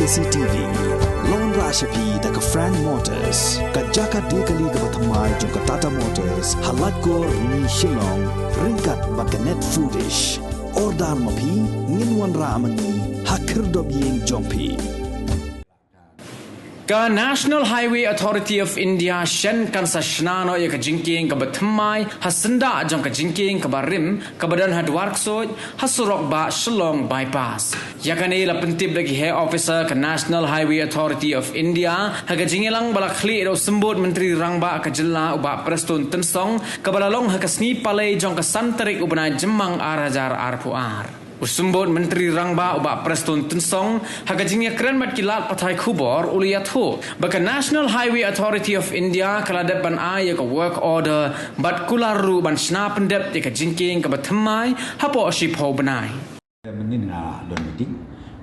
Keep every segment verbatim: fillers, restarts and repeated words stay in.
C T V. Long ra sha phi da ka Frank Motors, ka jaka de kali kaba thymmai jong ka Tata Motors, ha Laitkor, Rni, Shillong, ryngkat bad ka Net Foodish. Order ma phi, ngin wanrah ma ngi ha khyrdop ïing jong phi. Ka National Highway Authority of India shen kan sa shna noh ïa ka jingkieng kaba thymmai ha syndah jong ka jingkieng kaba rim kaba don ha Dwarksoit, ha surok bah Shillong Bypass. Ïa kane la pyntip da ki heh officer ka National Highway Authority of India ha ka jingïalang ba la khlieh da u Symbud Myntri Rangbah ka jylla u Bah Prestone Tynsong, kaba la long ha ka sngi Palei jong ka san tarik u bnai Jymmang ar hajar arphew ar. U Symbud Myntri Rangbah u Bah Prestone Tynsong, ha ka jingïakren bad ki lad pathai khubor, u la ïathuh ba ka National Highway Authority of India ka la dep ban ai ïa ka work order bad kular ruh ban shna pyndep ïa ka jingkieng kaba thymmai hapoh shiphew bnai. Mynnin nga don meeting,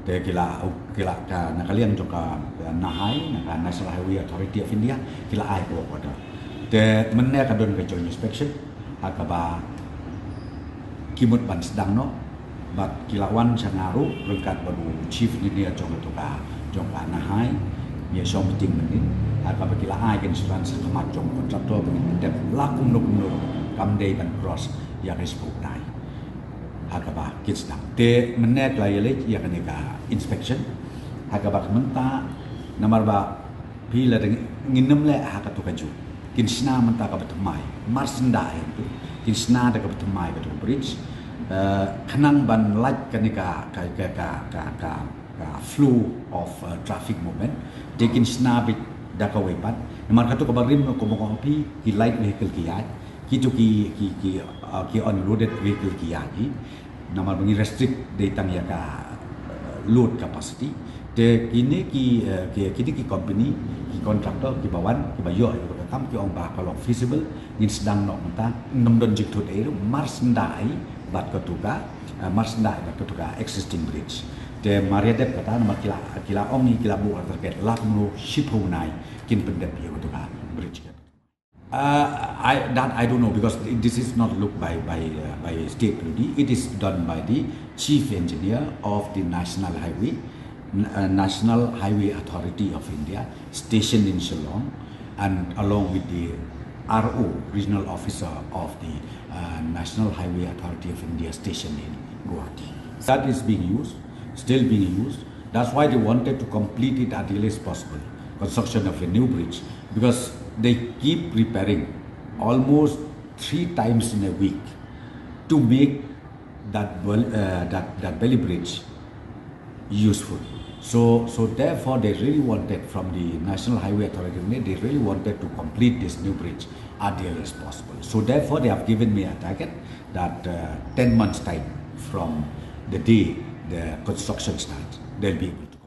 te ki la, ki la ka, na ka liang jong ka, NHAI, na ka National Highway Authority of India, ki la ai ka work order. Te mynne ka don ka joint inspection ha kaba ki mut ban sdang noh, bad ki la wan sha nga ruh ryngkat bad u chief engineer jong katu ka, jong ka NHAI, ïa shong meeting mynnin, ha kaba ki la ai ka instruction ha khmat jong u contractor ba ngin pyndep la kumno kumno ruh kam dei ban cross ïa ka shiphew bnai. Ha kaba kin sdang. Te mynne ki la ïaleit ïa kane ka inspection, ha kaba ka mynta, namar ba phi la dang ngin ym leh ha katu ka juh. Kin shna mynta kaba thymmai. Mar syndah ïa tu. Kin shna da kaba thymmai katu ka bridge. Eh, khnang ban lait kane ka, ka, ka, ka, ka, ka, ka flow of, eh, traffic movement. Te kin shna beit da kawei pat. Namar katu kaba rim, kumba nga ong phi, ki light vehicle ki ïaid. Kitu ki, ki, ki, eh, ki unloaded vehicle ki ïaid hi. Namar ba ngi restrict dei tang ïa ka, eh, load capacity. Te kine ki, eh, ki, kine ki company, ki contractor, kiba wan, kiba ïoh ïa ka kam, ki ong ba ka long feasible, ngin sdang noh mynta, ym don jingthut ei ruh, mar syndah ei bad katu ka, eh, mar syndah ei bad katu ka existing bridge. Te mar ïa dep kata, namar ki la, ki la ong ngi, ki la buh target la kumno shiphew bnai kin pyndep ïa katu ka bridge. Uh, I, that I don't know, because this is not looked by, by, uh, by state P W D. It is done by the chief engineer of the National Highway, N-, uh, National Highway Authority of India, stationed in Shillong, and along with the R O, regional officer of the, uh, National Highway Authority of India, stationed in Guwahati. That is being used, still being used. That's why they wanted to complete it as early as possible, construction of a new bridge, because they keep repairing almost three times in a week to make that, uh, that, that Bali bridge useful. So, so therefore they really wanted, from the National Highway Authority, they really wanted to complete this new bridge as early as possible. So therefore they have given me a target that, uh, ten months time from the day the construction starts, they'll be able to.